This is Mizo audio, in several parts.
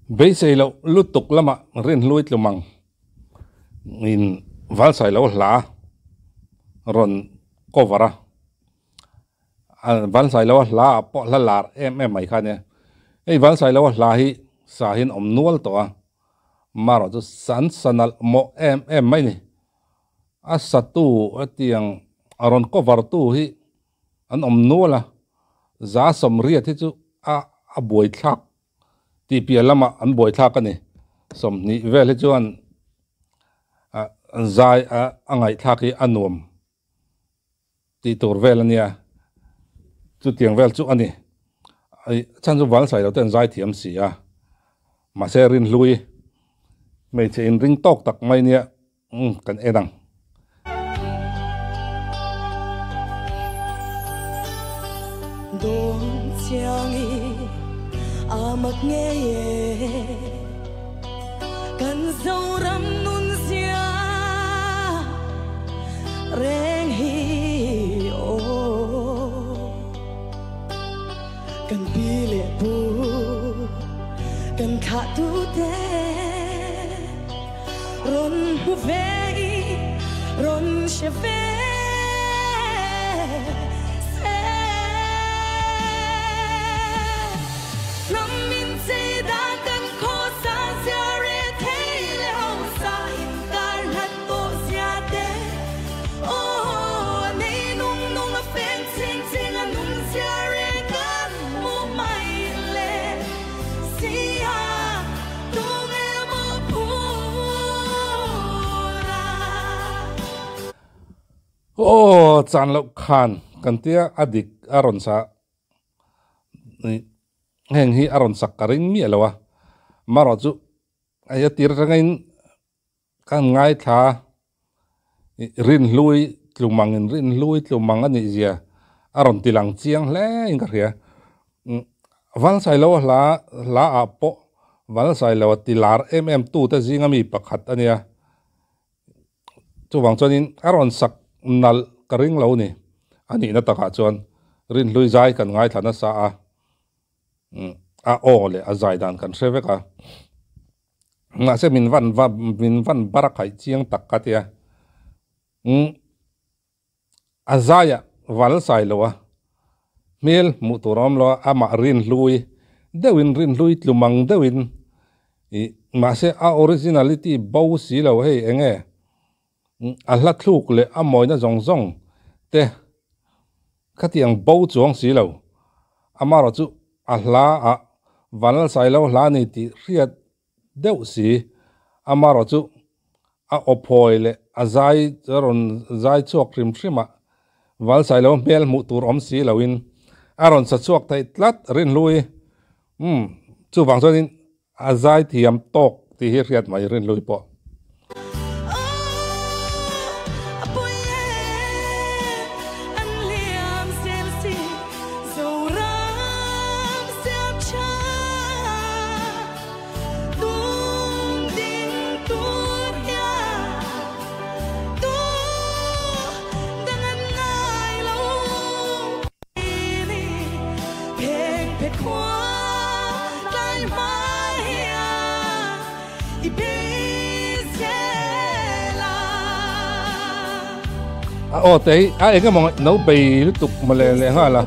Beisei loh lutuk lamah rinhlui tlum ang in Valsailo hla rawn cover a, Valsailo hla ah pawh hla lar em em mai kha ania. Hei Valsailo hla hi sa hian awm nual tawh a, marawh chu an sa nalh mawh em em mai ni. A satu hetiang a rawn cover tu hi an awm nual a, 180 hi chu a a buaithlak tih piah lamah an buaithlak a ni. 20 vel hi chuan zai a ngaihthlak hi a nuam tih tur vel a nia, chutiang vel chu a ni. Chhan chu Valsai lo te an zai thiam si a, mahse Rinhlui hmeichhe inring tawk tak mai nia. Umm kan en ang. Dawn chiangi a mak ngei e Kan Zoram nun zia reng hi aw Kan pi leh pu kan thlah tu te Rawn hmu ve i rawn hre ve se. Hnam min chei dan kan khaw sa zia re thei leh hausa inkar hlat tawh zia te. Aw a nei nung nung a feng chhing chhing a nung zia re kan hmu mai le sia. Aw chan loh khan kan tia a dik a rawn sa heng hi a rawn sak ka ring miah lo a marawh chu hei a tir atangin ka han ngaithla rinhlui tlumang in rinhlui tlumang a nih zia a rawn ti lang chiang hle in ka hria Valsailo hla hla ah pawh Valsailo a ti lar em em tu te zinga mi pakhat a nia chuvang chuanin a rawn sak nalh ka ring lo ni a nihna takah chuan rinhlui zai kan ngaithla nasa a a aw leh a zai dan kan hre vek a. Mahse min van va min van bar a khaih chiang tak ka tia. Umm a zaiah val sai lo a, hmel hmuh tur a awm lo a, amah rinhlui deuhin rinhlui tlum ang deuhin ih mahse a originality bo si lo hei eng nge a hla thluk leh a mawina zawng zawng te khatiang bo chuang si lo amarawh chu a hla ah Vanlalsailo hla a ni tih hriat deuh si amarawh chu a aw phawi leh a zai a rawn zai chhuak hrim hrim a Vanlalsailo hmel hmuh tur awm si loin a rawn sa chhuak theih tlat Rinhlui umm chuvang chuanin A zai thiam tawk tih hi hriat mai Rinhlui pawh. A aw te hi a eng emaw no bei lutuk mawle leh nghal a.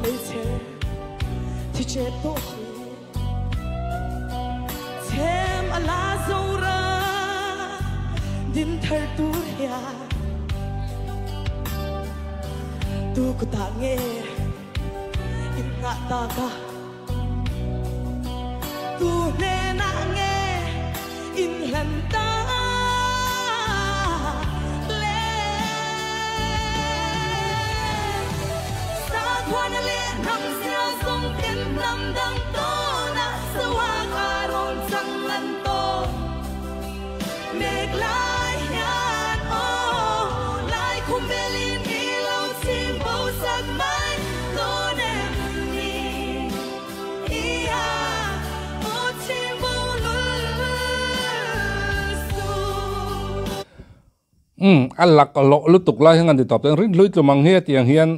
Umm a lak lawh lutuk lai hian an ti tawp teh rinhlui tlum ang hi hetiang hian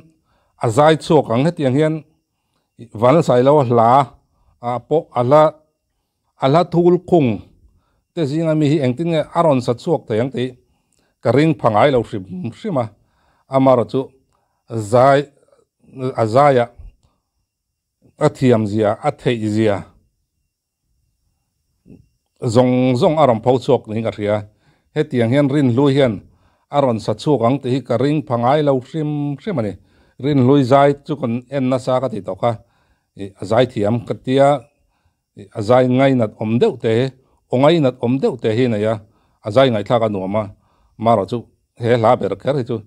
a zai chhuak ang hetiang hian Vanlalsailo hla ah pawh a hla. A hla thul khung te zinga mi hi engtin nge a rawn sa chhuak thei ang tih ka ring pha ngai lo hrim hrim a, amaherawh chu zai a zaiah a thiam zia a theih zia zawng zawng a rawn pho chhuak niin ka hria. Hetiang hian Rinhlui hian a rawn sa chhuak ang tih hi ka ring pha ngai lo hrim hrim a ni. Rinhlui zai chu kan en nasa ka tih tawh kha ih a zai thiam ka tia ih a zai ngainat awm deuh te aw ngainat awm deuh te hi a nei a, a zai ngaihthlak a nuam a, marawh chu he hla ber kher hi chu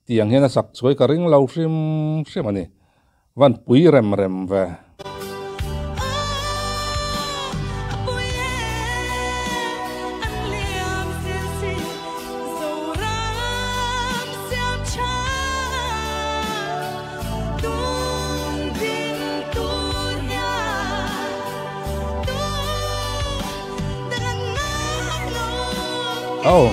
tiang hian a sak chuai ka ring lo hrim hrim a ni. Van pui rem rem ve. Oh.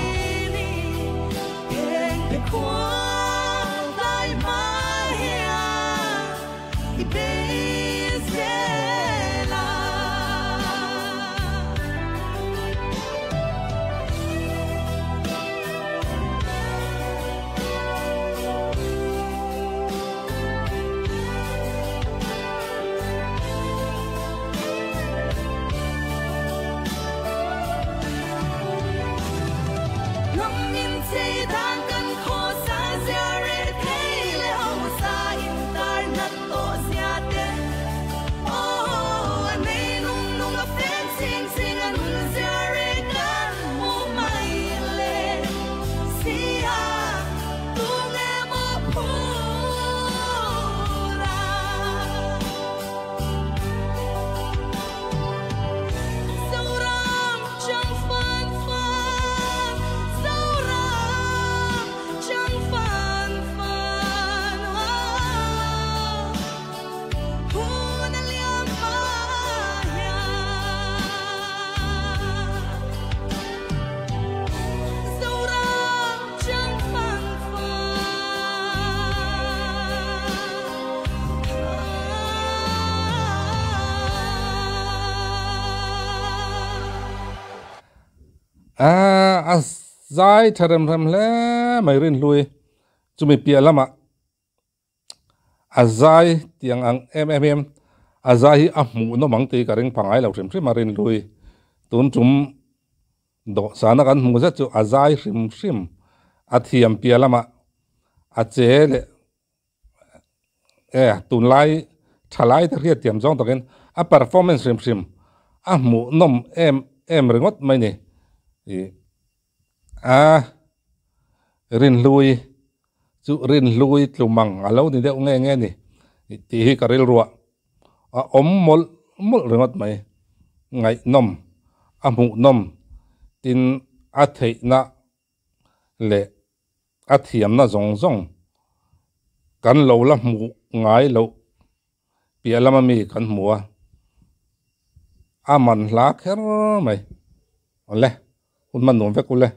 A zai tha rem rem hle mai Rinhlui chumi piah lamah a zai tiang ang em em hian a zai hi a hmuh nawm ang tih ka ring pha ngai lo hrim hrim a Rinhlui tun tum Dawhsana kan hmuh zet chu a zai hrim hrim, a thiam piah lamah a che leh e tunlai thalai te hriat thiam zawng takin a performance hrim hrim a hmuhnawm em em ringawt mai ni. Ih a Rinhlui chu Rinhlui tlumang a lo ni deuh nge nge ni tih hi ka rilruah A awm mawlh mawlh ringawt mai. Ngaihnawm, a hmuhnawm tin a theihna leh a thiamna zawng zawng kan lo la hmuh ngai loh piah lama mi kan hmu a, a man hla kher mai. Awle, hun hman nuam vek ule.